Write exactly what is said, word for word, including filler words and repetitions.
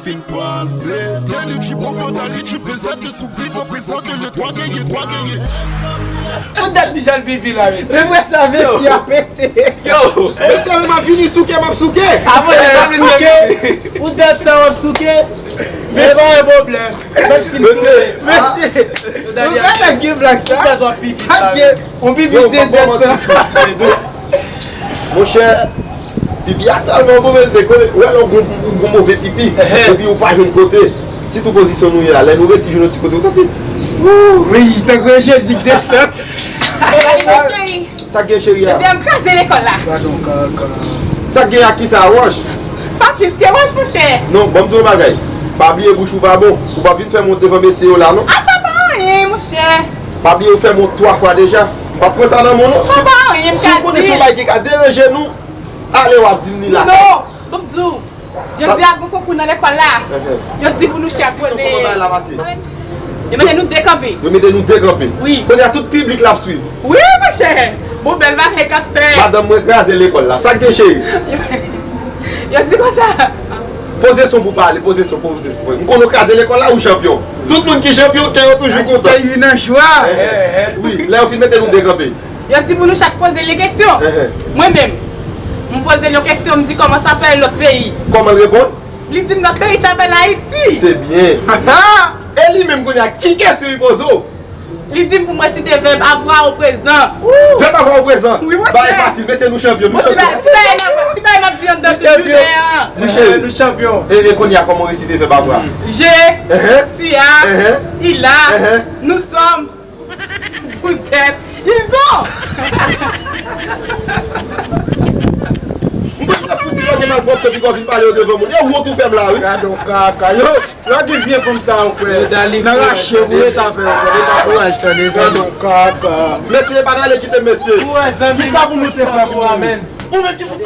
Fin panse, de litchi bon fò nan litchi, prezante sou pli, prezante le twa genyen, twa genyen. Ou dat Michel Pipi la, mesye. Se vre sa, mesye a pete. Yo, mesye, m ap vini souke, m ap souke. Avan, lè sa, mesye. Ou dat sa, w ap souke. Men pa yon pwoblèm. Mèt fin souke. Mesye. Ou gade gen blag sa. Ou dat w ap pipi sa. On pipi dezètan. Monchè, pipi a tèlman bon, men se konnen, ou wè lè w gon move pipi, epi ou pa jwenn kote. Sitou pozisyon nou ye la, lè nou resi jwenn yon ti kote, ou santi. Wi, tankou yon Jezi k desann. Gade, mon cheri. Sa k gen, cheri a? Yo di m kraze lekòl la. Gadon kaka. Sa k gen ak kisa, wòch? Pa plis ke wòch, monchè. Non, ban m di w yon bagay. Pa bliye bouch ou pa bon. Ou p ap vin fè m wont devan mesye yo la, non. A, sa pa anyen, monchè. Pa bliye ou fè m wont twa fwa deja. M p ap pran sa nan men w non. Si w konnen se yon bagay ki ka deranje nou, ale w ap di m li la. Non, ban m di w. Jodi a gon konkou nan lekòl la. Yo di pou nou chak poze. Yo mete nou de kanpe. Yo mete nou de kanpe. Wi. Kounye a tout piblik la ap swiv. Wi, monchè. Bon, bèl bagay k ap fèt. Madanm mwen kraze lekòl la. Sa k gen, cheri? Yo di konsa. Poze son pou pale, poze son, poze son. M konnen w kraze lekòl la, ou chanpyon. Tout moun ki chanpyon, kè yo toujou kontan. Kè yo nan jwa. Wi, lè yo fin mete nou de kanpe. Yo di pou nou chak poze l yon kesyon. Mwen menm, m poze l yon kesyon, m di kòman sa fè lòt peyi. Kòman l reponn? Li di m lòt peyi sa fè l Ayiti. Se byen. E li menm kounye a, ki kesyon li poze w? Li di m pou mwen site vèb avoir au présent. Vèb avoir au présent. Wi, monchè. Bagay fasil, mesye, nou chanpyon, nou chanpyon. Ti bagay m ap di anndan tout jounen an. Monchè, nou chanpyon. E kounye a, kòman w resite vèb avoir? Je, tu as, il a, nous sommes. Vous êtes. Ils ont. M pa t ap fouti lage malpwòpte piko vin pale yo devan moun. E wont ou fè m la wi. Gadon kaka. Yo, lage vye fanm sa yo frè. Nan rache pou leta fè yo frè. Leta kouraj tande zanmi. Gadon kaka. Mesye pa t ale kite m mesye. Kisa pou nou te fè pou nou menm? Ou menm ki fout.